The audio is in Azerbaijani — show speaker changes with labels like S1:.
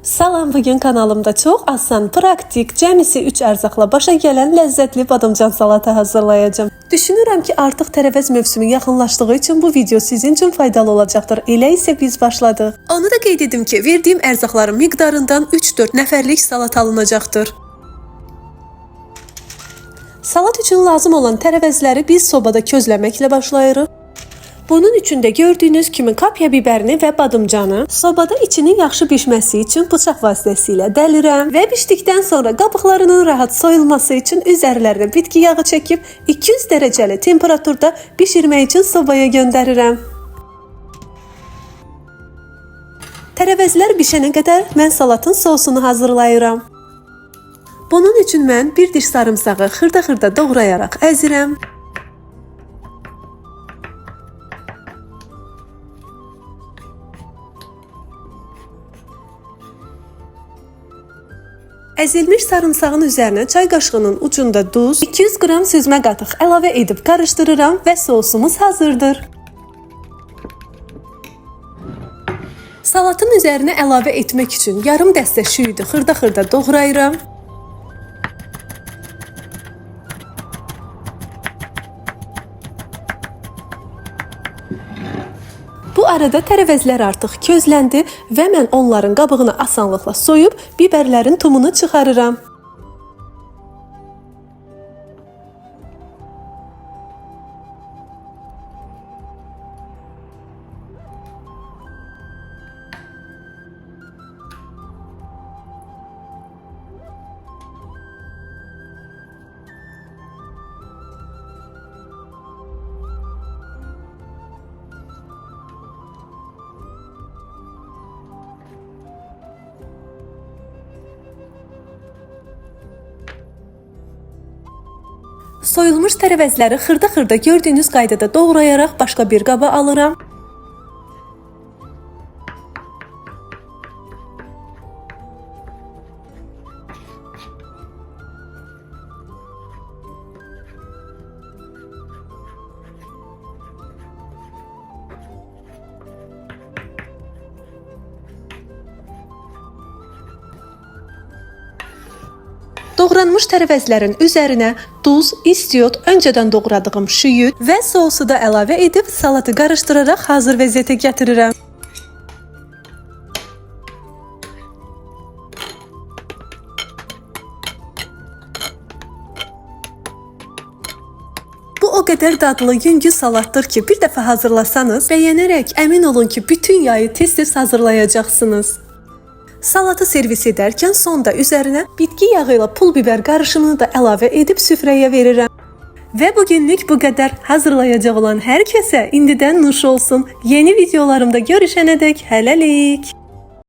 S1: Salam, bugün kanalımda çox asan, praktik, cəmisi 3 ərzaqla başa gələn ləzzətli badımcan salatı hazırlayacağam. Düşünürəm ki, artıq tərəvəz mövsümü yaxınlaşdığı üçün bu video sizin üçün faydalı olacaqdır. Elə isə biz başladıq. Onu da qeyd edim ki, verdiyim ərzaqların miqdarından 3-4 nəfərlik salat alınacaqdır. Salat üçün lazım olan tərəvəzləri biz sobada közləməklə başlayırıq. Bunun üçün də gördüyünüz kimi kapya biberini və badımcanı sobada içinin yaxşı bişməsi üçün bıçaq vasitəsilə dəlirəm və bişdikdən sonra qabıqlarının rahat soyulması üçün üzərlərinə bitki yağı çəkib 200 dərəcəli temperaturda bişirmək üçün sobaya göndərirəm. Tərəvəzlər bişənə qədər mən salatın sosunu hazırlayıram. Bunun üçün mən bir diş sarımsağı xırda-xırda doğrayaraq əzirəm. Əzilmiş sarımsağın üzərinə çay qaşığının ucunda duz, 200 qram süzmə qatıq əlavə edib qarışdırıram və sosumuz hazırdır. Salatın üzərinə əlavə etmək üçün yarım dəstə şüyüdü xırda-xırda doğrayıram. Bu arada tərəvəzlər artıq közləndi və mən onların qabığını asanlıqla soyub biberlərin tumunu çıxarıram. Soyulmuş tərəvəzləri xırda-xırda gördüyünüz qaydada doğrayaraq başqa bir qaba alıram. Doğranmış tərəvəzlərin üzərinə duz, istiot, öncədən doğradığım şüyüd və sosu da əlavə edib salatı qarışdıraraq hazır vəziyyətə gətirirəm. Bu o qədər dadlı, yüngül salatdır ki, bir dəfə hazırlasanız, bəyənərək əmin olun ki, bütün yayı tez-tez hazırlayacaqsınız. Salatı servis edərkən sonda üzərinə bitki yağı ilə pul biber qarışımını da əlavə edib süfrəyə verirəm. Və bugünlük bu qədər. Hazırlayacaq olan hər kəsə indidən nuş olsun. Yeni videolarımda görüşənədək hələlik.